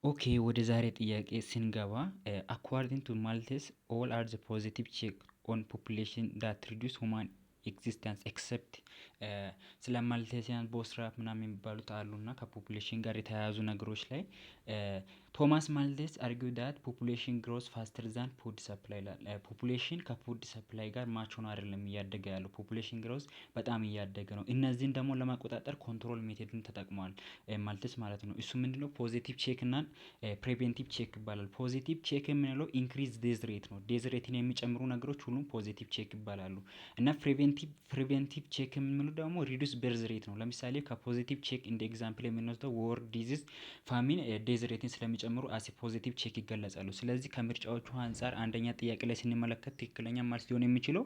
Okay፣ ወደ ዛሬ ጥያቄ ስንገባ according to Malthus, all are the positive check on population that reduce human existence except። ስለ Malthusian፣ Boserup ምናምን የሚባሉት አሉ እና ከ population ጋር የተያያዙ ነገሮች ላይ Thomas Malthus argue that population grows faster than food supply ይላል። Population ከ food supply ጋር match ሆኖ አይደለም እያደገ ያለው፣ population growth በጣም እያደገ ነው። እነዚህን ደግሞ ለመቆጣጠር control method ን ተጠቅሟል Malthus ማለት ነው። እሱ ምንድነው? Positive check እና preventive check ይባላል። Positive check የምንለው increase death rate ነው። Death rate ን የሚጨምሩ ነገሮች ሁሉም positive check ይባላሉ። እና preventive check የምንለው ደግሞ reduce birth rate ነው። ለምሳሌ ከ positive check እንደ example የምንወስደው war፣ disease፣ famine death rate ን ስለሚጨምሩ as positive check ይገለጻሉ። ስለዚህ ከምርጫዎቹ አንጻር አንደኛ ጥያቄ ላይ ስንመለከት ትክክለኛ መልስ ሊሆን የሚችለው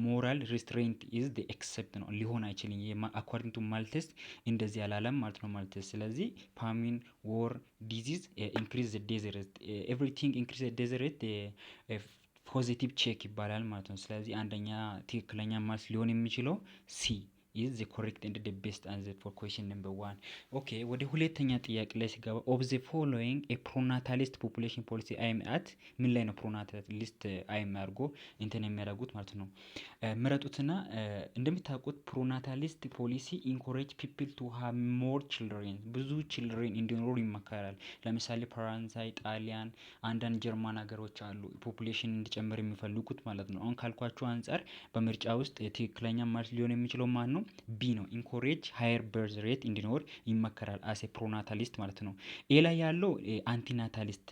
moral restraint is the except ነው። ሊሆን አይችልም። According to Malthus እንደዚህ ያላለም ማለት ነው Malthus። ስለዚህ famine፣ war፣ disease increase death rate፣ everything increase death rate positive check ይባላል ማለት ነው። ስለዚህ አንደኛ ትክክለኛ መልስ ሊሆን የሚችለው C is the correct and the best answer for question number one። Okay፣ ወደ ሁለተኛ ጥያቄ ላይ ሲገባ of the following a pronatalist population policy aim at፣ ምን ላይ ነው pronatalist aim አድርጎ እንትን የሚያደርጉት ማለት ነው። ምረጡትና እንደምታውቁት pronatalist policy encourage people to have more children፣ ብዙ children እንዲኖሩ ይመከራል። ለምሳሌ ፈረንሳይ፣ ጣሊያን፣ አንዳንድ ጀርመን ሀገሮች አሉ population እንዲጨምር የሚፈልጉት ማለት ነው። አሁን ካልኳችሁ አንጻር በምርጫ ውስጥ ትክክለኛ መልስ ሊሆን የሚችለው ማን ነው? B ነው። Encourage higher birth rate እንዲኖር ይመከራል as a pronatalist ማለት ነው። A ላይ ያለው antinatalist፣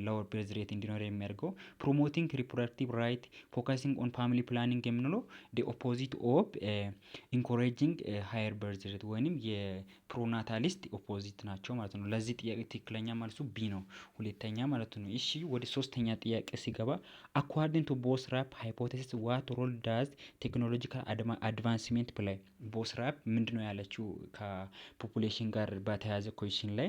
lower birth rate እንዲኖር የሚያደርገው፣ promoting reproductive right፣ focusing on family planning የምንለው the opposite of encouraging higher birth rate ወይንም የ pronatalist opposite ናቸው ማለት ነው። ለዚህ ጥያቄ ትክክለኛ መልሱ B ነው፣ ሁለተኛ ማለት ነው። እሺ፣ ወደ ሶስተኛ ጥያቄ ሲገባ according to Boserup hypothesis, what role does technological advancement play? Boserup ምንድነው ያለችው ከ population ጋር በተያያዘ question ላይ?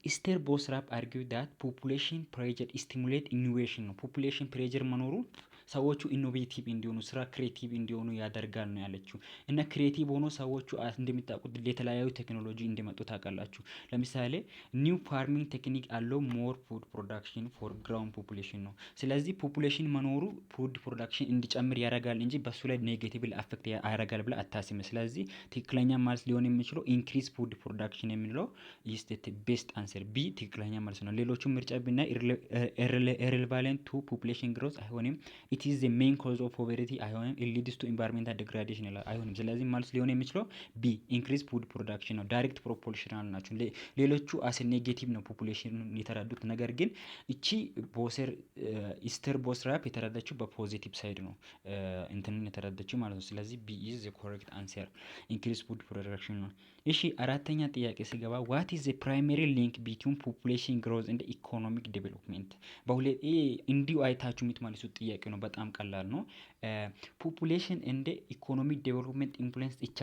Esther Boserup argue that population pressure stimulate innovation ነው። Population pressure መኖሩ ሰዎቹ innovative እንዲሆኑ፣ ስራ creative እንዲሆኑ ያደርጋል ነው ያለችው። እና creative ሆኖ ሰዎቹ እንደሚታውቁት የተለያዩ ቴክኖሎጂ እንዲመጡ ታውቃላችሁ። ለምሳሌ new farming technique allow more food production for growing population ነው። ስለዚህ population መኖሩ food production እንዲጨምር ያደርጋል እንጂ በሱ ላይ negative affect ያደርጋል ብላ አታስብም። ስለዚህ ትክክለኛ መልስ ሊሆን የሚችለው increase food production የሚለው is best answer፣ B ትክክለኛ መልስ ነው። ሌሎቹ ምርጫ ብናይ irrelevant to population growth አይሆንም። It is the main cause of poverty አይሆንም። It leads to environmental degradation ይላል፣ አይሆንም። ስለዚህ መልስ ሊሆን የሚችለው B increase food production ነው። Direct proportional ናቸው። ሌሎቹ as negative ነው population የተረዱት። ነገር ግን እቺ ቦሰር Esther Boserup የተረዳችው በ positive side ነው እንትንን የተረዳችው ማለት ነው። ስለዚህ B is the correct answer፣ increase food production ነው። እሺ፣ አራተኛ ጥያቄ ሲገባ what is the primary link between population growth and economic development? በሁለት እንዲሁ አይታችሁ የምትመልሱት ጥያቄ ነው። በጣም ቀላል ነው። Population and economic development influence each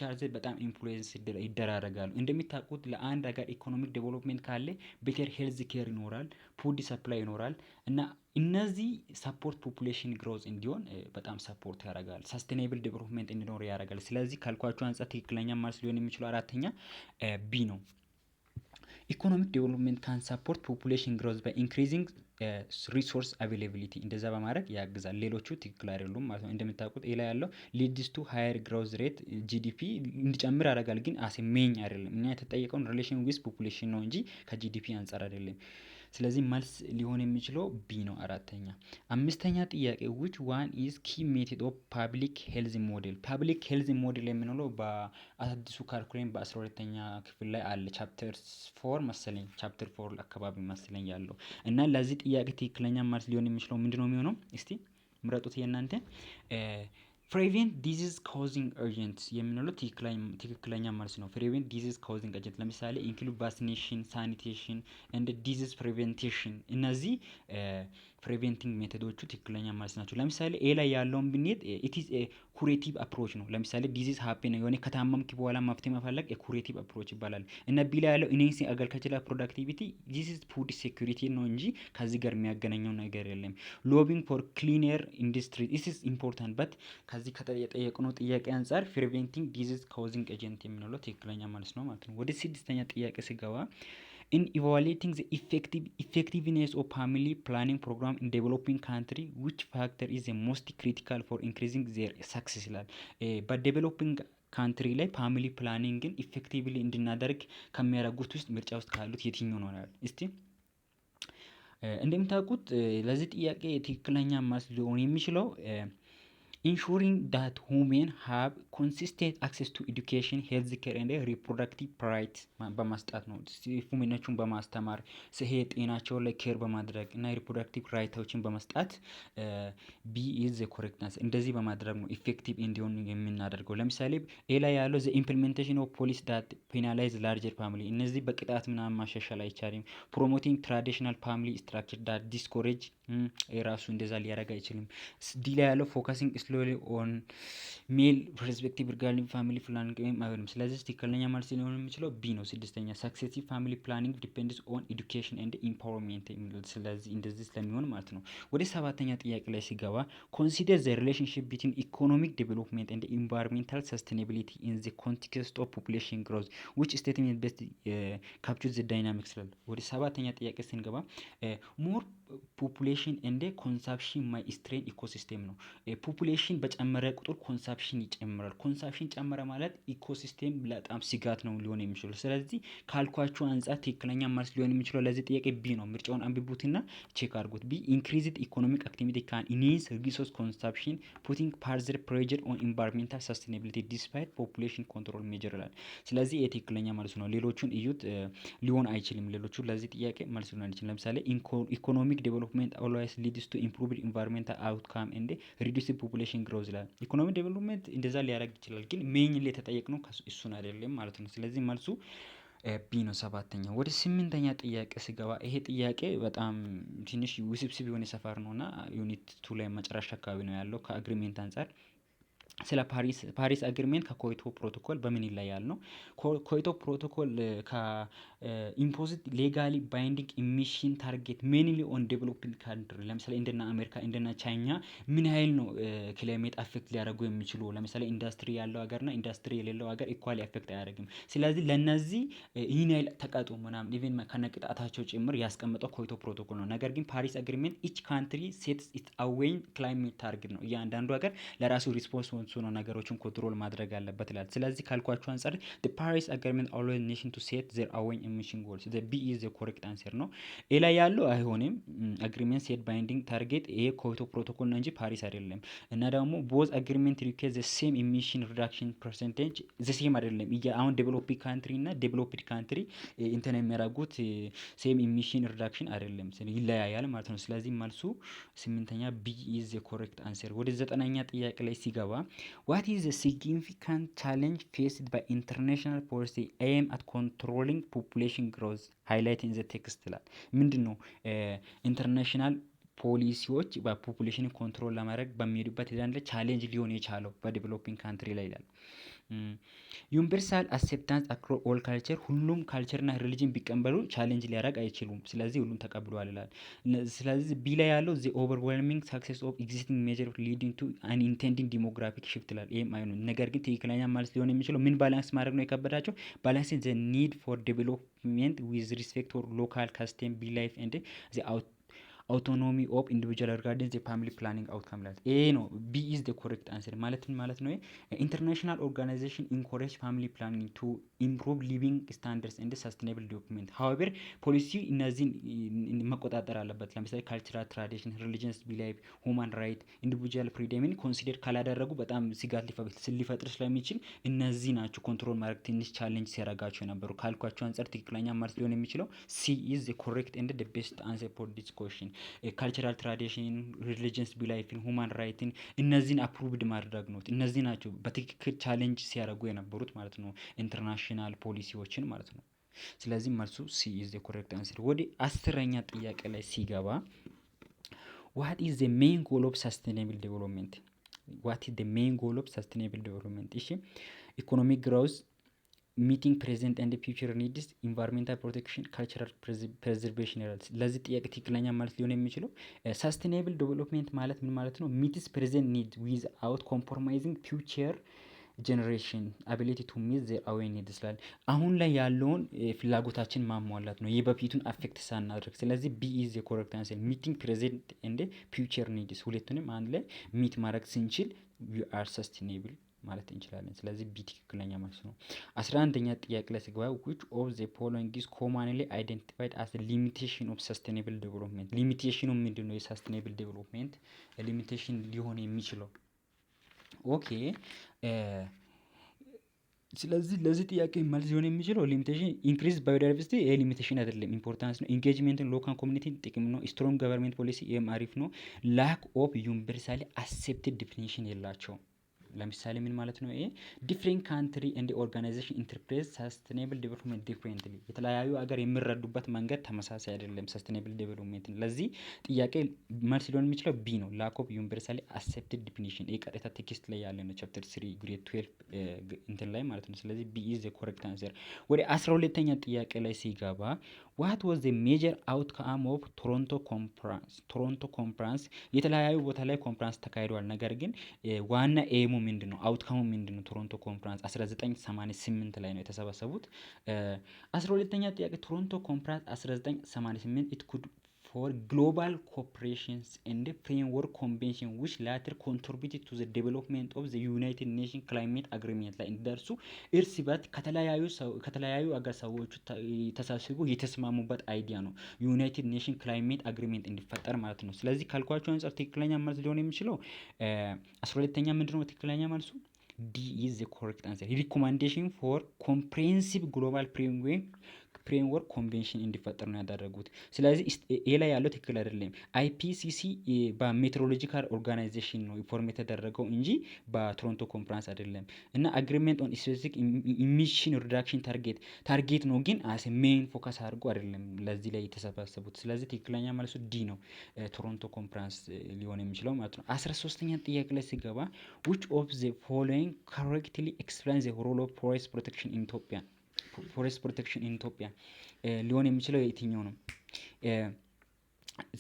other፣ በጣም influence ይደራረጋሉ። እንደሚታውቁት ለአንድ ሀገር economic development ካለ better health care ይኖራል፣ food supply ይኖራል እና እነዚህ support population growth እንዲሆን በጣም support ያደርጋል። Sustainable development እንዲኖር ያደርጋል። ስለዚህ ካልኳችሁ አንጻር ትክክለኛ መልስ ሊሆን የሚችለው አራተኛ B ነው። Economic development can support population growth by increasing resource availability፣ እንደዛ በማድረግ ያግዛል። ሌሎቹ ትክክል አይደሉም ማለት ነው። እንደምታውቁት A ላይ ያለው leads to higher growth rate፣ GDP እንዲጨምር ያደርጋል፣ ግን as a main አይደለም። እኛ የተጠየቀውን relation with population ነው እንጂ ከ GDP አንጻር አይደለም። ስለዚህ መልስ ሊሆን የሚችለው B ነው አራተኛ። አምስተኛ ጥያቄ which one is key method of public health model? Public health model የምንለው በአዲሱ curriculum በ12ኛ ክፍል ላይ አለ፣ chapter 4 መሰለኝ፣ chapter 4 አካባቢ መሰለኝ ያለው። እና ለዚህ ጥያቄ ትክክለኛ መልስ ሊሆን የሚችለው ምንድነው የሚሆነው? እስቲ ምረጡት የእናንተ። Prevent disease causing agent የምንለው ትክክለኛ መልስ ነው። Prevent disease causing agent ለምሳሌ include vaccination፣ sanitation and disease prevention፣ እነዚህ preventing method ኦቹ ትክክለኛ መልስ ናቸው። ለምሳሌ A ላይ ያለውን ብንሄድ it is curative approach ነው። ለምሳሌ disease happen የሆነ ከታመምክ በኋላ መፍትሄ መፈለግ curative approach ይባላል። እና B ላይ ያለው enhancing agricultural productivity፣ this is food security ነው እንጂ ከዚህ ጋር የሚያገናኘው ነገር የለም። Lobbying for cleaner industry፣ this is important, but ከዚህ ከጠየቅነው ጥያቄ አንጻር preventing disease causing agent የምንለው ትክክለኛ መልስ ነው ማለት ነው። ወደ ስድስተኛ ጥያቄ ሲገባ In evaluating the effectiveness of family planning program in developing country, which factor is the most critical for increasing their success ይላል። በ developing country ላይ family planning ን effectively እንድናደርግ ከሚያደርጉት ውስጥ ምርጫ ውስጥ ካሉት የትኛው ነው ይላል። እስቲ እንደምታውቁት ለዚህ ጥያቄ ትክክለኛ መልስ ሊሆን የሚችለው ensuring that women have consistent access to education, health care and reproductive right በመስጠት ነው። Women ኦቹን በማስተማር፣ ይሄ ጤናቸውን ላይ care በማድረግ እና reproductive right ኦችን በመስጠት፣ B is the correct answer። እንደዚህ በማድረግ ነው effective እንዲሆን የምናደርገው። ለምሳሌ A ላይ ያለው the implementation of policy that penalize larger family፣ እነዚህ በቅጣት ምናምን ማሻሻል አይቻልም። Promoting traditional family structure that discourage የራሱ እንደዛ ሊያደርግ አይችልም። D ላይ ያለው focusing solely on male perspective regarding family planning አይሆንም። ስለዚህ ትክክለኛ መልስ ሊሆን የሚችለው B ነው። ስድስተኛ successive family planning depends on education and empowerment የሚለው፣ ስለዚህ እንደዚህ ስለሚሆን ማለት ነው። ወደ ሰባተኛ ጥያቄ ላይ ሲገባ consider the relationship between economic development and environmental sustainability in the context of population growth, which statement best capture the dynamics ይላል። ወደ ሰባተኛ ጥያቄ ስንገባ more population and consumption may strain ecosystem ነው። Population በጨመረ ቁጥር consumption ይጨምራል። Consumption ጨመረ ማለት ecosystem በጣም ስጋት ነው ሊሆን የሚችለው። ስለዚህ ካልኳችሁ አንጻር ትክክለኛ መልስ ሊሆን የሚችለው ለዚህ ጥያቄ B ነው። ምርጫውን አንብቡትና check አድርጉት። B, increased economic activity can enhance resource consumption, putting further pressure on environmental sustainability despite population control measure ይላል። ስለዚህ የትክክለኛ መልስ ነው። ሌሎቹን እዩት፣ ሊሆን አይችልም። ሌሎቹ ለዚህ ጥያቄ መልስ ሊሆን አይችልም። ለምሳሌ economic development always leads to improved environmental outcome and reduced population growth ይላል። Economic development እንደዛ ሊያደርግ ይችላል፣ ግን mainly የተጠየቅነው እሱን አይደለም ማለት ነው። ስለዚህ መልሱ B ነው። ሰባተኛ። ወደ ስምንተኛ ጥያቄ ስገባ ይሄ ጥያቄ በጣም ትንሽ ውስብስብ የሆነ ሰፈር ነው እና unit 2 ላይ መጨረሻ አካባቢ ነው ያለው። ከ agreement አንፃር ስለ Paris Agreement ከ Kyoto Protocol በምን ይለያል ነው። Kyoto Protocol ከ imposed legally binding emission target mainly on developing country። ለምሳሌ እንደነ አሜሪካ፣ እንደነ ቻይና ምን ያህል ነው climate affect ሊያደርጉ የሚችሉ? ለምሳሌ ኢንዱስትሪ ያለው ሀገር እና ኢንዱስትሪ የሌለው ሀገር equally affect አያደርግም። ስለዚህ ለነዚህ ይህን ያህል ተቀጡ ምናምን even ከነቅጣታቸው ጭምር ያስቀመጠው Kyoto Protocol ነው። ነገር ግን Paris Agreement each country sets its own climate target ነው። እያንዳንዱ ሀገር ለራሱ response ሆኖ ነገሮችን control ማድረግ አለበት ይላል። ስለዚህ ካልኳችሁ አንፃር Paris Agreement allow nation to set their own emission goals፣ B is the correct answer ነው። A ላይ ያለው አይሆንም። Agreement set binding target ይሄ Kyoto Protocol ነው እንጂ ፓሪስ አይደለም። እና ደግሞ both agreement require the same emission reduction percentage፣ the same አይደለም። አሁን developing country እና developed country እንትን የሚያደርጉት same emission reduction አይደለም፣ ይለያያል ማለት ነው። ስለዚህ መልሱ ስምንተኛ B is the correct answer። ወደ ዘጠነኛ ጥያቄ ላይ ሲገባ what is the significant challenge faced by international policy aim at controlling population growth highlight in the text ይላል። ምንድን ነው international ፖሊሲዎች በ population control ለማድረግ በሚሄዱበት ዘንድ ላይ challenge ሊሆን የቻለው በ developing country ላይ ይላል። Universal acceptance across all culture፣ ሁሉም culture እና religion ቢቀበሉ challenge ሊያደርግ አይችሉም። ስለዚህ ሁሉም ተቀብሏል ይላል። ስለዚህ B ላይ ያለው the overwhelming success of existing measure leading to unintended demographic shift ይላል። ይሄም አይሆንም። ነገር ግን ትክክለኛ መልስ ሊሆን የሚችለው ምን balance ማድረግ ነው የከበዳቸው? Balancing the need for development with respect for local custom, belief and the autonomy of individual regarding the family planning outcome ይላል። ይሄ ነው፣ B is the correct answer ማለት ምን ማለት ነው? International organization encourage family planning to improve living standards and sustainable development. However, ፖሊሲ እነዚህን መቆጣጠር አለበት። ለምሳሌ cultural tradition፣ religious belief፣ human right፣ individual freedom ን consider ካላደረጉ በጣም ስጋት ሊፈጥር ስለሚችል እነዚህ ናቸው control ማድረግ ትንሽ challenge ሲያደርጋቸው የነበሩ። ካልኳቸው አንፃር ትክክለኛ መልስ ሊሆን የሚችለው C is the correct and the best answer for this question። Cultural tradition፣ religious belief ን፣ human right ን እነዚህን approved ማድረግ ነው። እነዚህ ናቸው በትክክል challenge ሲያደርጉ የነበሩት ማለት ነው፣ international ፖሊሲዎችን ማለት ነው። ስለዚህ መልሱ C is the correct answer። ወደ 10ኛ ጥያቄ ላይ ሲገባ what is the main goal of sustainable development? What is the main goal of sustainable development? እሺ፣ economic growth፣ meeting present and future needs፣ environmental protection፣ cultural preservation ይላል። ለዚህ ጥያቄ ትክክለኛ መልስ ሊሆን የሚችለው sustainable development ማለት ምን ማለት ነው? Meets present need without compromising future generation ability to meet their own needs ይላል። አሁን ላይ ያለውን ፍላጎታችን ማሟላት ነው፣ የበፊቱን affect ሳናደርግ። ስለዚህ B is correct answer። Meeting present and future needs ሁለቱንም አንድ ላይ meet ማድረግ ስንችል we are sustainable ማለት እንችላለን። ስለዚህ B ትክክለኛ መልስ ነው። 11ኛ ጥያቄ ላይ ስገባ፣ which of the following is commonly identified as limitation of sustainable development? Limitation ኑ ምንድን ነው? የ sustainable development limitation ሊሆን የሚችለው? Okay፣ ስለዚህ ለዚህ ጥያቄ መልስ ሊሆን የሚችለው limitation increase biodiversity፣ ይሄ limitation አይደለም፣ importance ነው። Engagement ን local community ጥቅም ነው። Strong government policy፣ ይህም አሪፍ ነው። Lack of universally accepted definition የላቸውም። ለምሳሌ ምን ማለት ነው? ይሄ different country and organization interpret sustainable development differently። የተለያዩ ሀገር የሚረዱበት መንገድ ተመሳሳይ አይደለም sustainable development ን። ለዚህ ጥያቄ መልስ ሊሆን የሚችለው B ነው። Lack of universally accepted definition። ይህ ቀጥታ text ላይ ያለ ነው፣ chapter 3 grade 12 እንትን ላይ ማለት ነው። ስለዚህ B is the correct answer። ወደ 12ኛ ጥያቄ ላይ ሲገባ፣ what was the major outcome of Toronto Conference? Toronto Conference የተለያዩ ቦታ ላይ ኮንፈረንስ ተካሂደዋል። ነገር ግን ዋና aim ኡ ምንድን ነው? Outcome ኡ ምንድን ነው? Toronto Conference 1988 ላይ ነው የተሰበሰቡት። 12ኛ ጥያቄ፣ Toronto Conference 1988 it could for global cooperations and framework convention which later contributed to the development of the United Nation Climate Agreement ላይ እንዲደርሱ እርስ በርስ ከተለያዩ አገር ሰዎቹ ተሰብስቦ የተስማሙበት idea ነው። United Nation Climate Agreement እንዲፈጠር ማለት ነው። ስለዚህ ካልኳቸው አንጻር ትክክለኛ መልስ ሊሆን የሚችለው 12ኛ ምንድነው ትክክለኛ መልሱ? D is the correct answer። Recommendation for comprehensive global framework convention እንዲፈጠር ነው ያደረጉት። ስለዚህ A ላይ ያለው ትክክል አይደለም። IPCC በ meteorological organization ነው form የተደረገው እንጂ በ Toronto Conference አይደለም። እና agreement on specific emission reduction target ነው፣ ግን as main focus አድርጎ አይደለም ለዚህ ላይ የተሰባሰቡት። ስለዚህ ትክክለኛ መልሱ D ነው፣ Toronto Conference ሊሆን የሚችለው ማለት ነው። 13ኛ ጥያቄ ላይ ሲገባ፣ which of the following correctly explain the role of forest protection in Ethiopia? Forest protection in Ethiopia ሊሆን የሚችለው የትኛው ነው?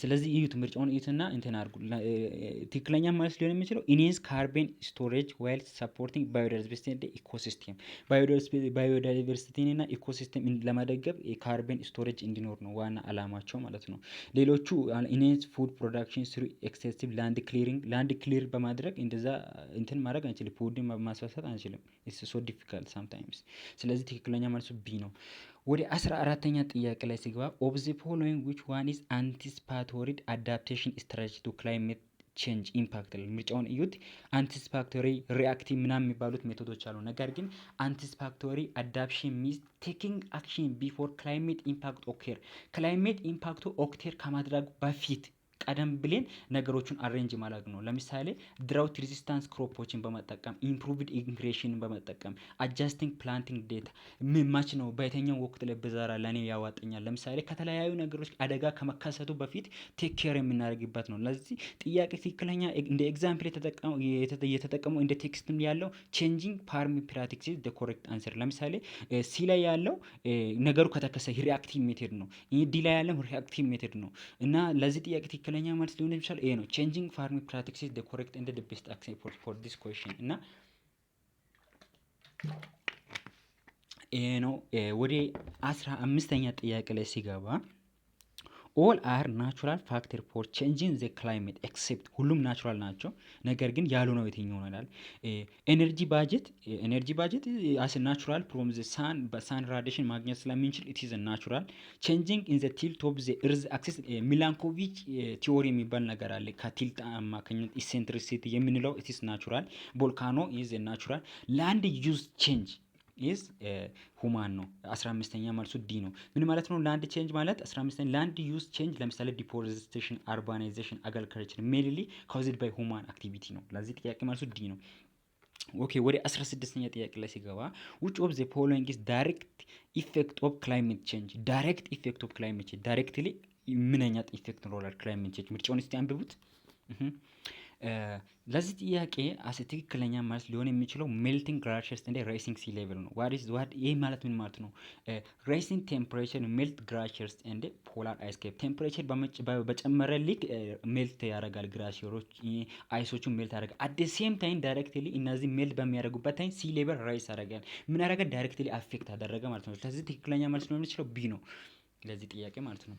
ስለዚህ እዩት፣ ምርጫውን እዩትና እንትን አድርጉ። ትክክለኛ መልስ ሊሆን የሚችለው enhance carbon storage while supporting biodiversity ecosystem። Biodiversity ን እና ecosystem ለመደገፍ የ carbon storage እንዲኖር ነው ዋና አላማቸው ማለት ነው። ሌሎቹ enhance food production through excessive land clearing፣ land clear በማድረግ እንደዛ እንትን ማድረግ አንችልም። Food ን ማስፋፋት አንችልም። It's so difficult sometimes። ስለዚህ ትክክለኛ መልሱ B ነው። ወደ 14ኛ ጥያቄ ላይ ሲገባ፣ of the following, which one is anticipatory adaptation strategy to climate change impact? ምርጫውን እዩት። Anticipatory፣ reactive ምናምን የሚባሉት method ኦች አሉ። ነገር ግን anticipatory adaptation means taking action before climate impact occur። Climate impact ኡ occur ከማድረጉ በፊት ቀደም ብለን ነገሮቹን arrange ማድረግ ነው። ለምሳሌ drought resistance crop ኦችን በመጠቀም፣ improved irrigation በመጠቀም፣ adjusting planting date፣ መች ነው በየትኛው ወቅት ላይ ብዘራ ለእኔ ያዋጣኛል። ለምሳሌ ከተለያዩ ነገሮች አደጋ ከመከሰቱ በፊት take care የምናደርግበት ነው። ለዚህ ጥያቄ ትክክለኛ እንደ example የተጠቀመው እንደ text ም ያለው changing farm practice is the correct answer። ለምሳሌ C ላይ ያለው ነገሩ ከተከሰተ reactive method ነው። ይህ D ላይ ያለው reactive method ነው። እና ለዚህ ጥያቄ ትክክለኛ መልስ ሊሆን ይችላል ይሄ ነው። Changing farm practice is the correct and the best answer for this question እና ይሄ ነው። ወደ 15ኛ ጥያቄ ላይ ሲገባ፣ all are natural factor for changing the climate except፣ ሁሉም natural ናቸው፣ ነገር ግን ያልሆነው የትኛው ነው ይላል። Energy budget፣ energy budget as natural from the sun፣ በ sun radiation ማግኘት ስለምንችል it is natural። Changing in the tilt of the earth axis፣ Milankovitch theory የሚባል ነገር አለ። ከ tilt አማካኝነት eccentricity የምንለው it is natural። Volcano is natural። Land use change is human ነው። 15ኛ መልሱ D ነው። ምን ማለት ነው? Land change ማለት 15ኛ land use change ለምሳሌ deforestation፣ urbanization፣ agriculture mainly caused by human activity ነው። ለዚህ ጥያቄ መልሱ D ነው። Okay፣ ወደ 16ኛ ጥያቄ ላይ ሲገባ፣ which of the following is direct effect of climate change? Direct effect of climate change፣ directly ምንኛ effect ይኖራል climate change? ምርጫውን እስቲ አንብቡት። ለዚህ ጥያቄ አስ ትክክለኛ መልስ ሊሆን የሚችለው melting glaciers and rising sea level ነው። What is what? ይህ ማለት ምን ማለት ነው? Rising temperature melt glaciers and polar ice cap። Temperature በጨመረ ልክ melt ያደርጋል፣ glacier ኦች ice ኦቹን melt ያደርጋል። At the same time directly እነዚህ melt በሚያደርጉበት time sea level rise ያደርጋል። ምን ያደርጋል? Directly affect አደረገ ማለት ነው። ስለዚህ ትክክለኛ መልስ ሊሆን የሚችለው B ነው ለዚህ ጥያቄ ማለት ነው።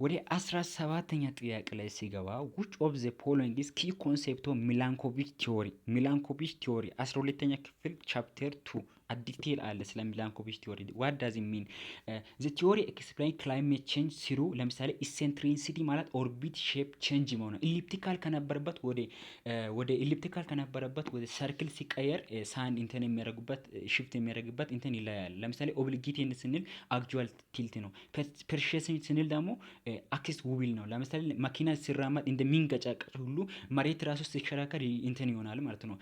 ወደ 17ኛ ጥያቄ ላይ ሲገባ፣ which of the following is key concept of Milankovitch theory? Milankovitch theory 12ኛ ክፍል chapter 2 detail አለ ስለ Milankovitch theory። What does mean? The theory explain climate change through፣ ለምሳሌ eccentricity ማለት orbit shape change መሆኑ፣ ወደ elliptical ከነበረበት ወደ circle ሲቀየር sun እንትን የሚያደርጉበት፣ shift የሚያደርግበት እንትን ይለያል። ለምሳሌ obliquity ስንል axial tilt ነው። Precession ስንል ደግሞ axis wobble ነው። ለምሳሌ መኪና ሲራመድ እንደሚንቀጫቀጭ ሁሉ መሬት ራሱ ሲሽከረከር እንትን ይሆናል ማለት ነው።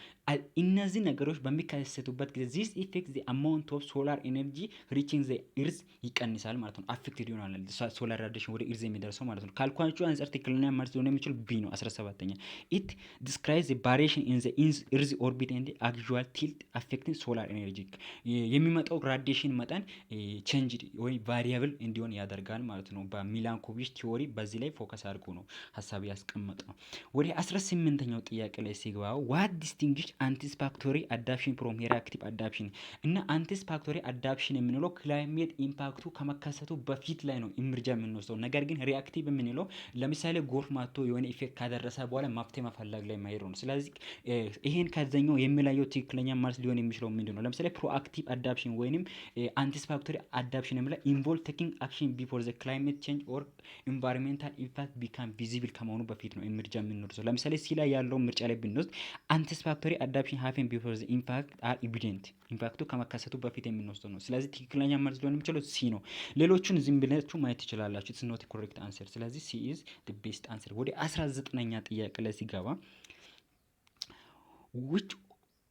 እነዚህ ነገሮች በሚከሰቱበት ጊዜ this affect the amount of solar energy reaching the earth ይቀንሳል ማለት ነው። Affected ይሆናል solar radiation ወደ earth የሚደርሰው ማለት ነው። ካልኳችሁ አንጻር ትክክለኛ መልስ ሊሆን የሚችል B ነው። 17ኛ፣ it describe the variation in the earth orbit and axial tilt affecting solar energy። የሚመጣው radiation መጠን change ወይ variable እንዲሆን ያደርጋል ማለት ነው። በ Milankovitch theory በዚህ ላይ focus አድርጎ ነው ሀሳብ ያስቀመጠው። ወደ 18ኛው ጥያቄ ላይ ሲገባ፣ what distinguish anticipatory adaptation from reactive adaptation? እና anticipatory adaptation የምንለው climate impact ኡ ከመከሰቱ በፊት ላይ ነው እርምጃ የምንወስደው። ነገር ግን reactive የምንለው ለምሳሌ ጎርፍ መጥቶ የሆነ effect ካደረሰ በኋላ መፍትሄ መፈለግ ላይ መሄድ ነው። ስለዚህ ይሄን ከዛኛው የሚለየው ትክክለኛ መልስ ሊሆን የሚችለው ምንድን ነው? ለምሳሌ proactive adaptation ወይንም anticipatory adaptation የምንለው involve taking action before the climate change or environmental impact become visible ከመሆኑ በፊት ነው እርምጃ የምንወስደው። ለምሳሌ C ላይ ያለው ምርጫ ላይ ብንወስድ anticipatory adaptation happen before the impact are evident፣ impact ኡ ከመከሰቱ በፊት የምንወስደው ነው። ስለዚህ ትክክለኛ መልስ ሊሆን የሚችለው C ነው። ሌሎቹን ዝም ብላችሁ ማየት ትችላላችሁ። It's not correct answer። ስለዚህ C is the best answer። ወደ 19ኛ ጥያቄ ላይ ሲገባ፣ which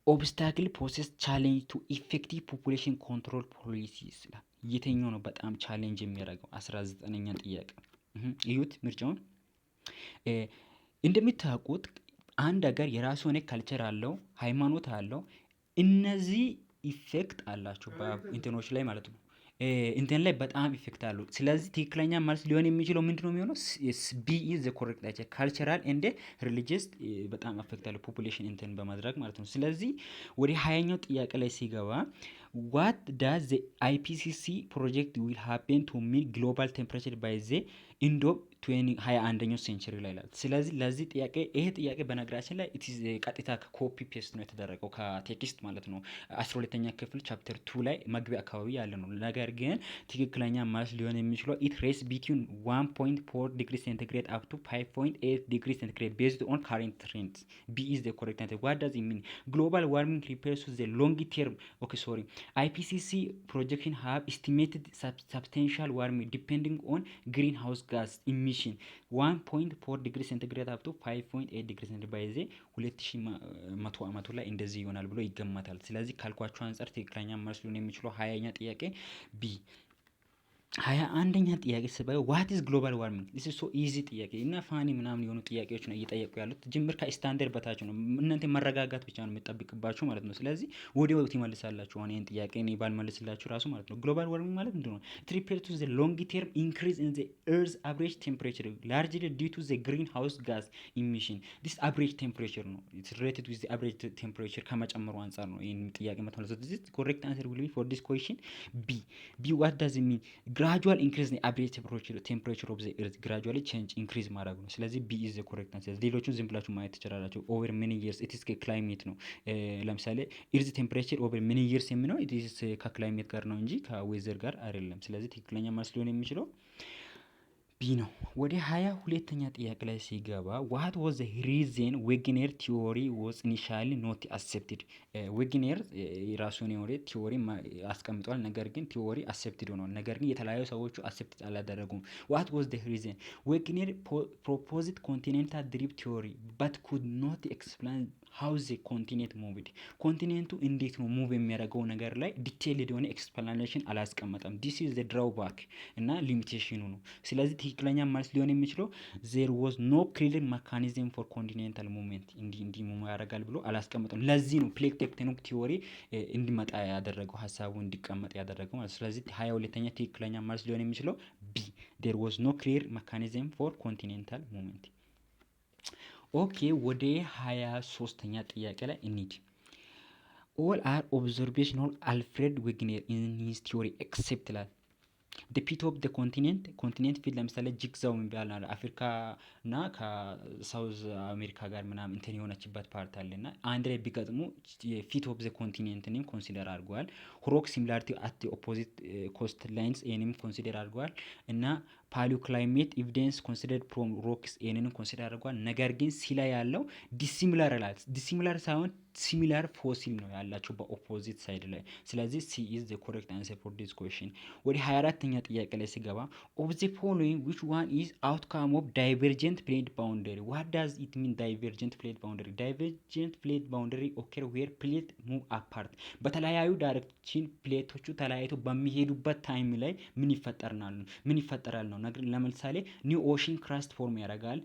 obstacle poses challenge to effective population control policies ይላል። የትኛው ነው በጣም challenge የሚያደርገው? 19ኛ ጥያቄ እዩት ምርጫውን። እንደምታውቁት አንድ ሀገር የራሱ የሆነ culture አለው፣ ሃይማኖት አለው። እነዚህ effect አላቸው በኢንትኖች ላይ ማለት ነው። እንትን ላይ በጣም effect አለው። ስለዚህ ትክክለኛ መልስ ሊሆን የሚችለው ምንድነው የሚሆነው? B is the correct answer። Cultural and religious በጣም affect አለው population እንትን በማድረግ ማለት ነው። ስለዚህ ወደ 20ኛው ጥያቄ ላይ ሲገባ፣ what does the IPCC project will happen to mean global temperature by the end of 21ኛው century ላይ ይላል። ስለዚህ ለዚህ ጥያቄ፣ ይሄ ጥያቄ በነገራችን ላይ it's ቀጥታ copy paste ነው የተደረገው ከ text ማለት ነው። 12ኛ ክፍል chapter 2 ላይ መግቢያ አካባቢ ያለ ነው። ነገር ግን ትክክለኛ መልስ ሊሆን የሚችለው it raise between 1.4 degree centigrade up to 5.8 degree centigrade based on current trends። B is the correct answer። What does it mean? Global warming refers to the long term, okay, sorry, IPCC projection have estimated substantial warming depending on greenhouse gas emission 1.4 degree centigrade up to 5.8 degree centigrade by the 2100 ዓመቱ ላይ እንደዚህ ይሆናል ብሎ ይገመታል። ስለዚህ ካልኳችሁ አንጻር ትክክለኛ መልስ ሊሆን የሚችለው 20ኛ ጥያቄ B። 21ኛ ጥያቄ ስባዩ፣ what is global warming? This is so easy ጥያቄ እና funny ምናምን የሆኑ ጥያቄዎች ነው እየጠየቁ ያሉት። ጅምር ከስታንደርድ በታች ነው። እናንተ መረጋጋት ብቻ ነው የሚጠብቅባችሁ ማለት ነው። ስለዚህ ወዲያው ትመልሳላችሁ። አሁን ይሄን ጥያቄ እኔ ባልመልስላችሁ ራሱ ማለት ነው። Global warming ማለት ምንድን ነው? It refer to the long term increase in the earth average temperature, largely due to the greenhouse gas emission። This average temperature ነው። It's related with the average temperature ከመጨመሩ አንጻር ነው ይሄን ጥያቄ መተመለሰው። This correct answer will be for this question B። B, what does mean? Gradual increase average temperature of the earth gradually change increase ማድረግ ነው። ስለዚህ B is the correct answer። ሌሎቹን ዝም ብላችሁ ማየት ትችላላችሁ። Over many years, it's climate ነው። ለምሳሌ earth temperature over many years የሚለው it's ከ climate ጋር ነው እንጂ ከ weather ጋር አይደለም። ስለዚህ ትክክለኛ መልስ ሊሆን የሚችለው B ነው። ወደ 22ኛ ጥያቄ ላይ ሲገባ፣ what was the reason Wegener theory was initially not accepted? Wegener የራሱን የሆነ theory አስቀምጧል። ነገር ግን theory accepted ሆኗል። ነገር ግን የተለያዩ ሰዎቹ accepted አላደረጉም። What was the reason? Wegener proposed continental drift theory but could not explain how the continent moved። Continent ኡ እንዴት ነው move የሚያደርገው ነገር ላይ detailed የሆነ explanation አላስቀመጠም። This is the drawback እና limitation ኑ ነው። ስለዚህ ትክክለኛ መልስ ሊሆን የሚችለው C ነው። ትክክለኛ መልስ ሊሆን የሚችለው there was no clear mechanism for continental movement። እንዲህ እንዲህ move ያደርጋል ብሎ አላስቀመጠም። ለዚህ ነው plate tectonic theory እንዲመጣ ያደረገው፣ ሀሳቡ እንዲቀመጥ ያደረገው ማለት። ስለዚህ 22ኛ ትክክለኛ መልስ ሊሆን የሚችለው B, there was no clear mechanism for continental movement። Okay፣ ወደ 23ኛ ጥያቄ ላይ እንሂድ። All are observation of Alfred Wegener in his theory except ይላል። Feet of continent፣ continent feet ለምሳሌ jigsaw የሚባል አለ። አፍሪካ እና ከ South America ጋር ምናምን እንትን የሆነችበት part አለ እና አንድ ላይ ቢገጥሙ feet of the continent ንም consider አድርገዋል። Rock similarity at opposite coast lines ይህንም consider አድርገዋል እና paleoclimate evidence considered from rocks ይህንንም consider አድርገዋል። ነገር ግን C ላይ ያለው dissimilar ይላል። Dissimilar ሳይሆን similar fossil ነው ያላቸው በ opposite side ላይ። ስለዚህ C is the correct answer for this question። ወደ 24ኛ ጥያቄ ላይ ሲገባ፣ of the following, which one is outcome of divergent plate boundary? What does it mean, divergent plate boundary? Divergent plate boundary occur where plate move apart። በተለያዩ direction plate ኦቹ ተለያይቶ በሚሄዱበት time ላይ ምን ይፈጠራል ነው። ለምሳሌ new ocean crust form ያደርጋል፣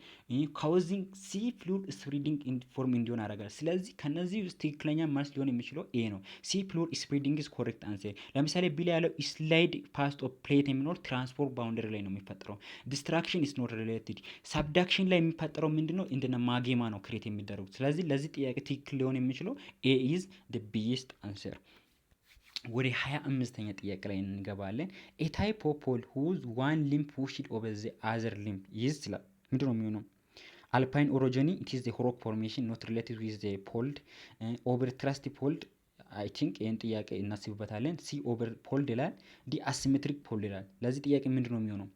causing sea floor spreading form እንዲሆን ያደርጋል። ስለዚህ ከነዚህ ውስጥ ትክክለኛ መልስ ሊሆን የሚችለው A ነው። Sea floor spreading is correct answer። ለምሳሌ B ላይ ያለው slide past of plate የሚኖር transform boundary ላይ ነው የሚፈጠረው። Destruction is not related። Subduction ላይ የሚፈጠረው ምንድነው? እንደነ magma ነው create የሚደረጉት። ስለዚህ ለዚህ ጥያቄ ትክክል ሊሆን የሚችለው A is the best answer። ወደ 25ኛ ጥያቄ ላይ እንገባለን። A type of fold whose one limb pushed over the other limb is ይላል። ምንድነው የሚሆነው? Alpine orogeny, it is the rock formation, not related with the fold። Overthrust fold, I think ይህን ጥያቄ እናስብበታለን። C over fold ይላል። D asymmetric fold ይላል። ለዚህ ጥያቄ ምንድን ነው የሚሆነው?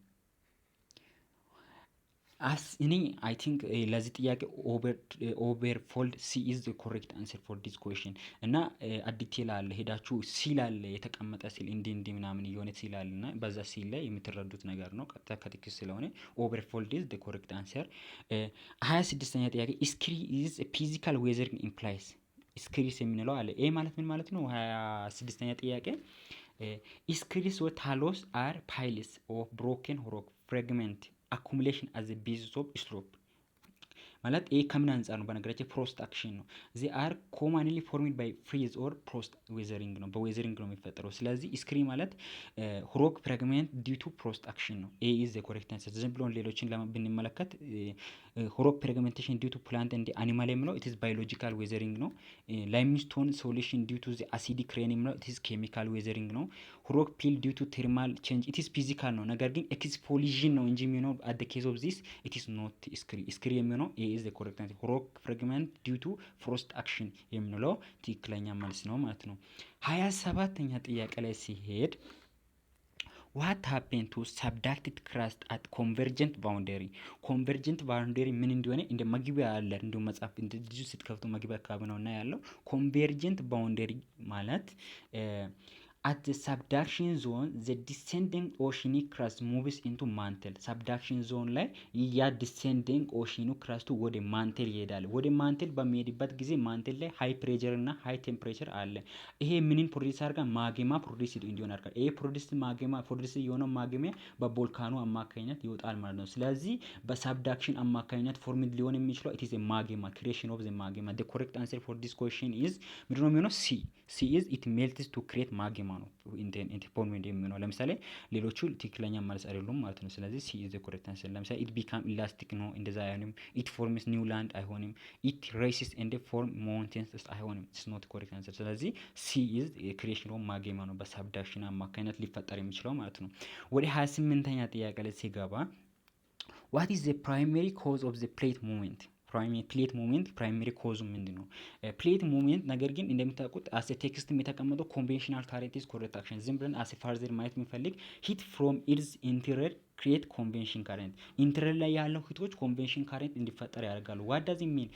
እኔ I think ለዚህ ጥያቄ over fold, C is correct answer for this question። እና detail አለ፣ ሄዳችሁ ሲል አለ የተቀመጠ ሲል እንዲህ እንዲህ ምናምን እየሆነ ሲል አለ እና በዛ ሲል ላይ የምትረዱት ነገር ነው። ቀጥታ ከ text ስለሆነ over fold is correct answer። 26ኛ ጥያቄ፣ scree is physical weathering implies። Screes የምንለው አለ። ይሄ ማለት ምን ማለት ነው? 26ኛ ጥያቄ፣ screes or talus are piles of broken rock fragment accumulation at the basis of slope ማለት ይሄ ከምን አንጻር ነው? በነገራችን frost action ነው። They are commonly formed by freeze or frost weathering ነው። በ weathering ነው የሚፈጠረው። ስለዚህ scree ማለት rock fragment due to frost action ነው። A is the correct answer። ዝም ብሎን ሌሎችን ብንመለከት rock fragmentation due to plant and animal የሚለው it's biological weathering ነው። Limestone solution due to acidic rain የሚለው it's chemical weathering ነው። Rock pile due to thermal change, it's physical ነው። ነገር ግን exfoliation ነው እንጂ የሚሆነው at the case of this, it's not scree። Scree የሚሆነው A is the correct answer። Rock fragment due to frost action የምንለው ትክክለኛ መልስ ነው ማለት ነው። 27ኛ ጥያቄ ላይ ሲሄድ፣ what happen to subducted crust at convergent boundary? Convergent boundary ምን እንደሆነ እንደ መግቢያ አለ፣ እንዲሁም መጽሐፍ እንደዚሁ ስትከፍቱ መግቢያ አካባቢ ነው እና ያለው። Convergent boundary ማለት at the subduction zone, the descending oceanic crust moves into mantle። Subduction zone ላይ ያ descending ocean ኑ crust ኡ ወደ mantle ይሄዳል። ወደ mantle በሚሄድበት ጊዜ mantle ላይ high pressure እና high temperature አለ። ይሄ ምንን produce ያደርጋል? Magma produce እንዲሆን ያደርጋል። ይሄ produce magma produce የሆነው magma በ volcano አማካኝነት ይወጣል ማለት ነው። ስለዚህ በ subduction አማካኝነት formed ሊሆን የሚችለው it is magma, creation of the magma። The correct answer for this question is ምንድነው የሚሆነው? C። C is it melts to create magma ነው formed የሚሆነው። ለምሳሌ ሌሎቹ ትክክለኛ መልስ አይደሉም ማለት ነው። ስለዚህ C is the correct answer። ለምሳሌ it become elastic ነው፣ እንደዛ አይሆንም። It forms new land አይሆንም። It rises and form mountains አይሆንም። It's not correct answer። ስለዚህ C is creation of magma ነው በ subduction አማካኝነት ሊፈጠር የሚችለው ማለት ነው። ወደ 28ኛ ጥያቄ ላይ ሲገባ፣ what is the primary cause of the plate movement? Plate movement primary cause ኡ ምንድን ነው? Plate movement ነገር ግን እንደምታውቁት as a text ም የተቀመጠው convectional current is correct action። ዝም ብለን as a further ማየት የምንፈልግ heat from earth interior create convection current። Interior ላይ ያለው heat ኦች convection current እንዲፈጠር ያደርጋሉ። What does mean?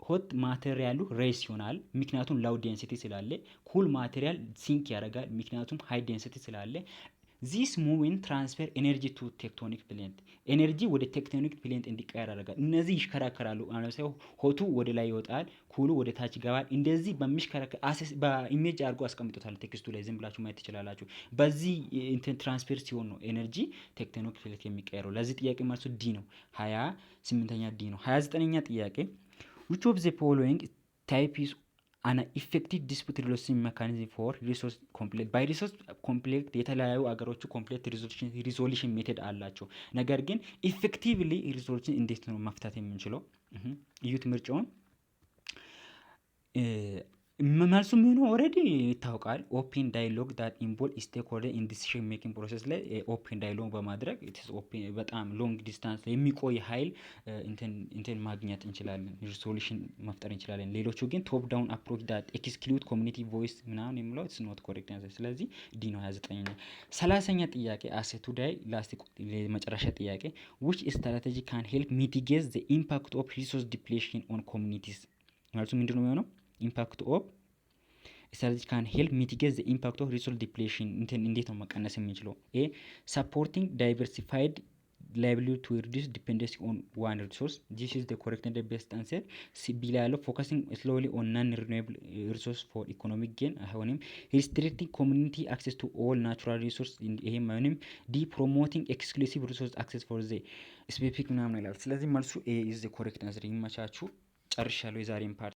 Hot material ኡ rise ይሆናል፣ ምክንያቱም low density ስላለ። Cool material sink ያደርጋል፣ ምክንያቱም high density ስላለ። This movement transfer energy to tectonic plate፣ energy ወደ tectonic plate እንዲቀየር ያደርጋል። እነዚህ ይሽከረከራሉ። ለምሳሌ hot ኡ ወደ ላይ ይወጣል፣ cool ኡ ወደ ታች ይገባል። እንደዚህ በሚሽከረከር በ image አድርጎ አስቀምጦታል text ኡ ላይ፣ ዝም ብላችሁ ማየት ትችላላችሁ። በዚህ እንትን transfer ሲሆን ነው energy tectonic plate የሚቀየረው። ለዚህ ጥያቄ መልሱ D ነው። 28ኛ D ነው። 29ኛ ጥያቄ፣ which of the following type is an effective dispute resolution mechanism for resource conflict? By resource conflict የተለያዩ አገሮቹ conflict resolution method አላቸው። ነገር ግን effectively resolution እንዴት ነው መፍታት የምንችለው? እዩት ምርጫውን። መልሱ የሚሆነው already ይታወቃል። Open dialogue that involve stakeholder in decision making process ላይ open dialogue በማድረግ በጣም long distance የሚቆይ ሀይል እንትን ማግኘት እንችላለን፣ solution መፍጠር እንችላለን። ሌሎቹ ግን top down approach that exclude community voice ምናምን የሚለው it's not correct answer። ስለዚህ D ነው 29ኛ። 30ኛ ጥያቄ፣ as today last መጨረሻ ጥያቄ፣ which strategy can help mitigate the impact of resource depletion on communities? መልሱ ምንድን ነው የሚሆነው? Impact of strategy can help mitigate the impact of resource depletion እንትን እንዴት ነው መቀነስ የምንችለው? A, supporting diversified livelihood to reduce dependency on one resource. This is the correct and best answer። C፣ B ላይ ያለው focusing solely on non renewable resource for economic gain አይሆንም። Restricting community access to all natural resource፣ ይሄም አይሆንም። D, promoting exclusive resource access for the specific ምናምን ይላል። ስለዚህ መልሱ A is the correct answer። ይመቻችሁ። ጨርሻለሁ የዛሬን part።